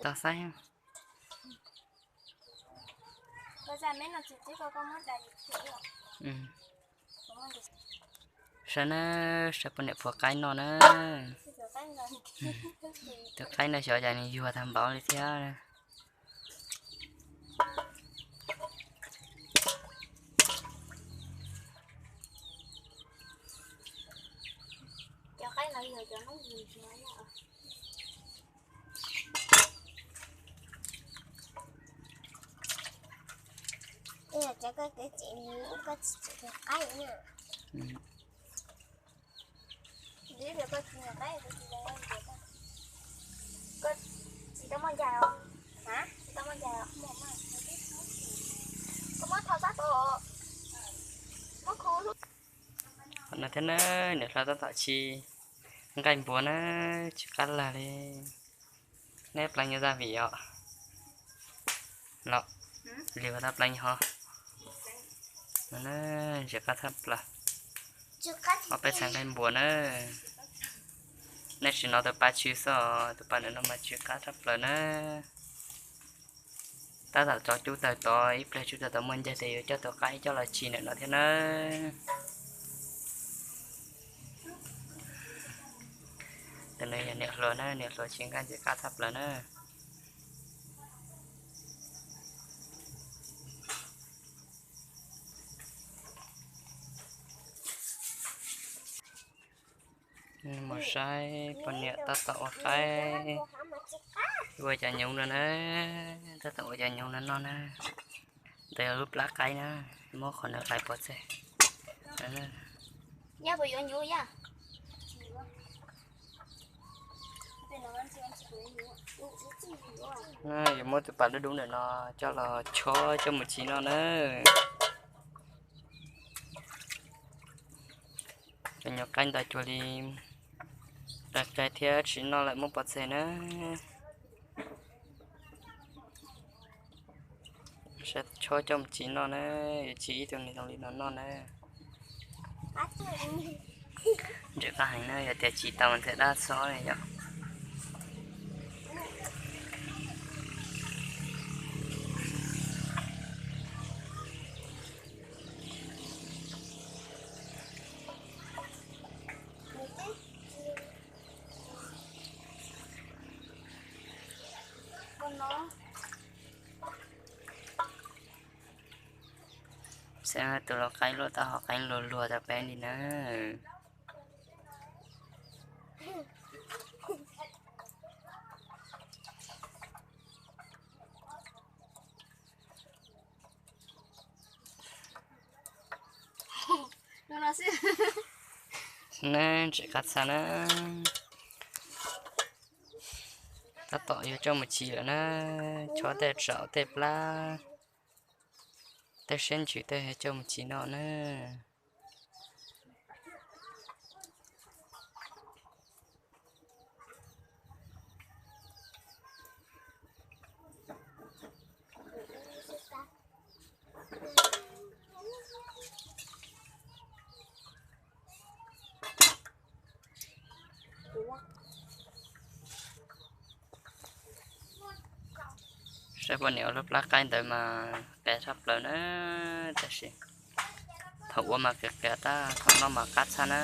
Tau xaib. Saib na, saib poj niam phua qaib noj na. Tus qaib no xyov cas nws yuag tag npaum li thiab. Qhov no thiab na, niam hlob tab tom tsis nqaij npua na, tsis qab lag li. Neb pleev nyuag zaj vim os. Los, li ua tab pleev nyuag ho. No na, ntsim qab tshaj plaws. Ob peb txhais nqaij npua na. Nej tsis hnov tus pa tsw xwb, tus pa ntawm no mas tsw qab tshaj plaws na. Tab tom tso cub tawg tod, ib pliag cub tawg tod muaj ncaig ces yuav coj tus qaib coj los tsis ntawm no thiab na. Tus no yog niam hluas na, niam hluas tsis nqaij ntsim qab tshaj plaws na. Mus saib poj niam tab tom ua qaib, ua cov nyoos no na, tab tom ua cov nyoos no noj na. Ntawd yog lub plab qaib na, muab qhov no hlais pov tseg. Yuav muab tus pas dub dub ntawm no coj los chob coj mus txiv noj na. Cov nyuag qaib ntawd cuag li qe qe thiab tsis noj lawm muab pov tseg na. Saib chob coj mus txiv noj na, yuav txiv ib tug niag zoo li no noj na. Ntsim qab heev na, yog tias txiv tau mas thiaj dab xob yom. Saib tus lau qaib luaj tab hov qeeb luag luag tau peb li na. Na, ntsim qab txhab na. Tab tom yuav coj mus txiv lawm na. Chob tej tsaum tej plab, tej siab ntsws tej yuav coj mus txiv noj na. Saib poj niam ua lub plab qaib ntawd mas qe tshaj plaws na, tab sis thaum ua mas qe qe tab thaum noj mas qab txhab na.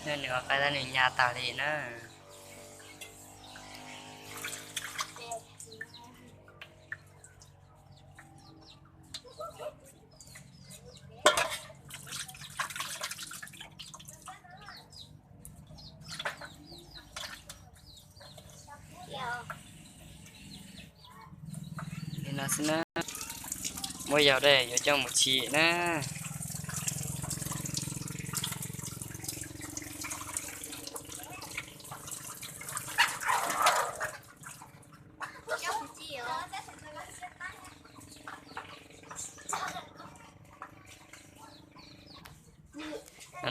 Nws ua qaib tab nws nyab tag li na. Li no xwb na, muab yaus dej yuav coj mus txiv na.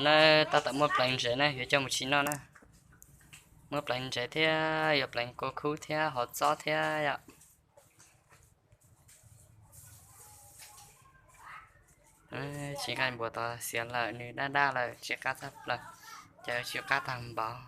Na, tab tom muaj pleev ntsev na, yuav coj mus tsim noj na. Muaj pleev ntsev thiab, yuav pleev kua khub thiab hov txob thiab yom. Tsis nqaij npua tod xiav lawm, nws daj daj lawm, tsis qab txog plaws, ces tsis qab tag npaum.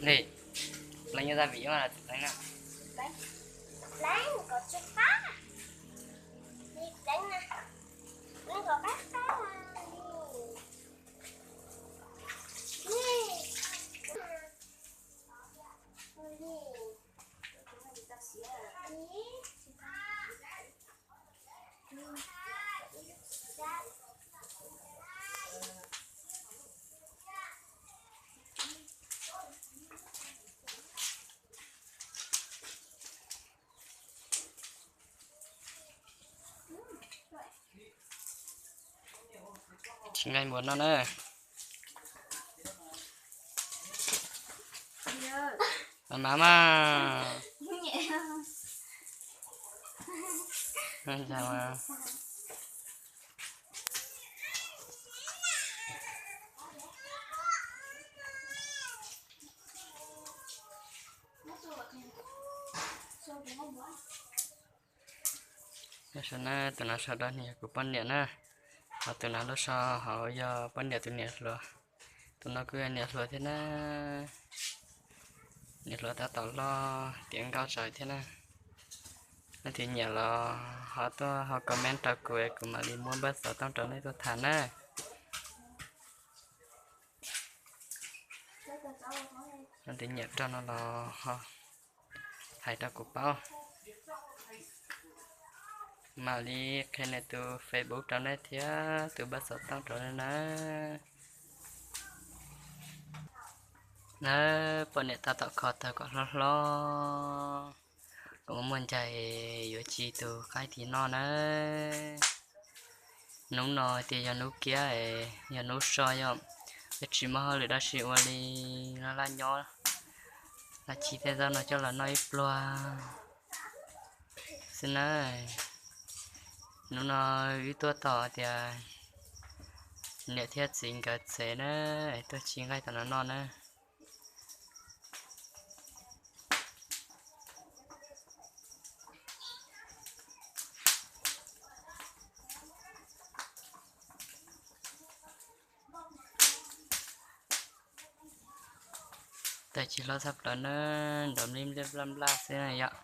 Li, pleev nyob tab vim ua tsis pleev na. Tsis nqaij npua noj na. Mas mas. Nyob saum na, tus no saum no yog kuv poj niam na, ho tus no lub saum hauv yog poj niam tus niam hluas. Tus no kuj yog niam hluas thiab na. Niam hluas tab tom loj tiav nkauj tsawv thiab na. Leej twg nyiam los ho tuaj ho comment rau kuv, kuv mam li muab npawb xov tooj rau nej tuaj tham na. Leej twg nyiam rau no los ho hais rau kuv paub, mam li qhia nws tus Facebook rau nej thiab tus npawb xov tooj rau nej na. Na, poj niam tab tom kho tawg kom hlob hlob, kuv muaj ncaig yuav tsim tus qaib tim noj na. Hnub no tias yog hnub kiab, yog hnub so yom, twb tsis muaj hauj lwm dab tsi ua li, laj laj nyob, laj tsim tej zaub no coj los noj ib pluag xwb na. Hnub no wb tuaj tom tias niam thiab txiv nkawd tsev na, tuaj tsis nqaij tom no noj na. Tawg tsis hlob tshaj plaws na, nrov nplij nplij nplaj nplaj xwb na yom.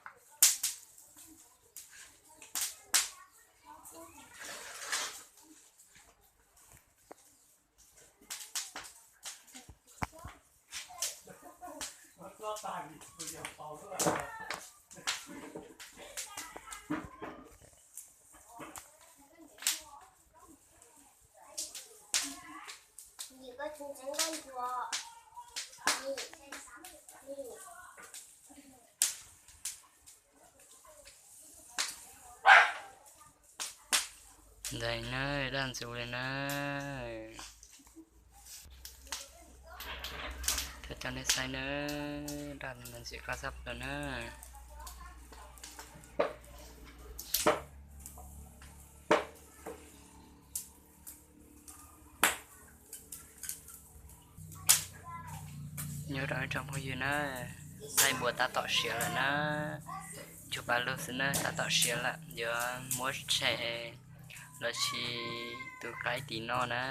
Ntxim na, daj ntxuv li na. Thiab coj nej saib na, daj ntxim qab tshaj plaws na. Nyob rau ib tsoom phooj ywg na, nqaij npua tab tom siav lawm na, tshuav pab lub xwb na tab tom siav lawm, yuav muab tshem los sis tu qaib tim noj na.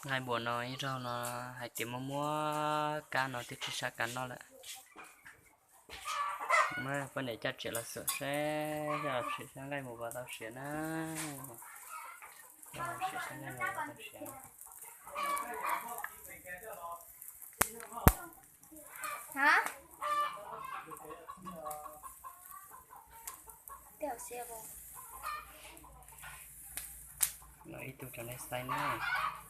Nqaij npua no ib zaug no hais tias muaj muab kab no twb tsis sab kav noj lawm. Poj niam coj tsiav los xum seb, coj los xum seb nqaij npua puas tau siav na. Siab siab nyob no tau siav. Hab, los ib tug rau nej saib nawb.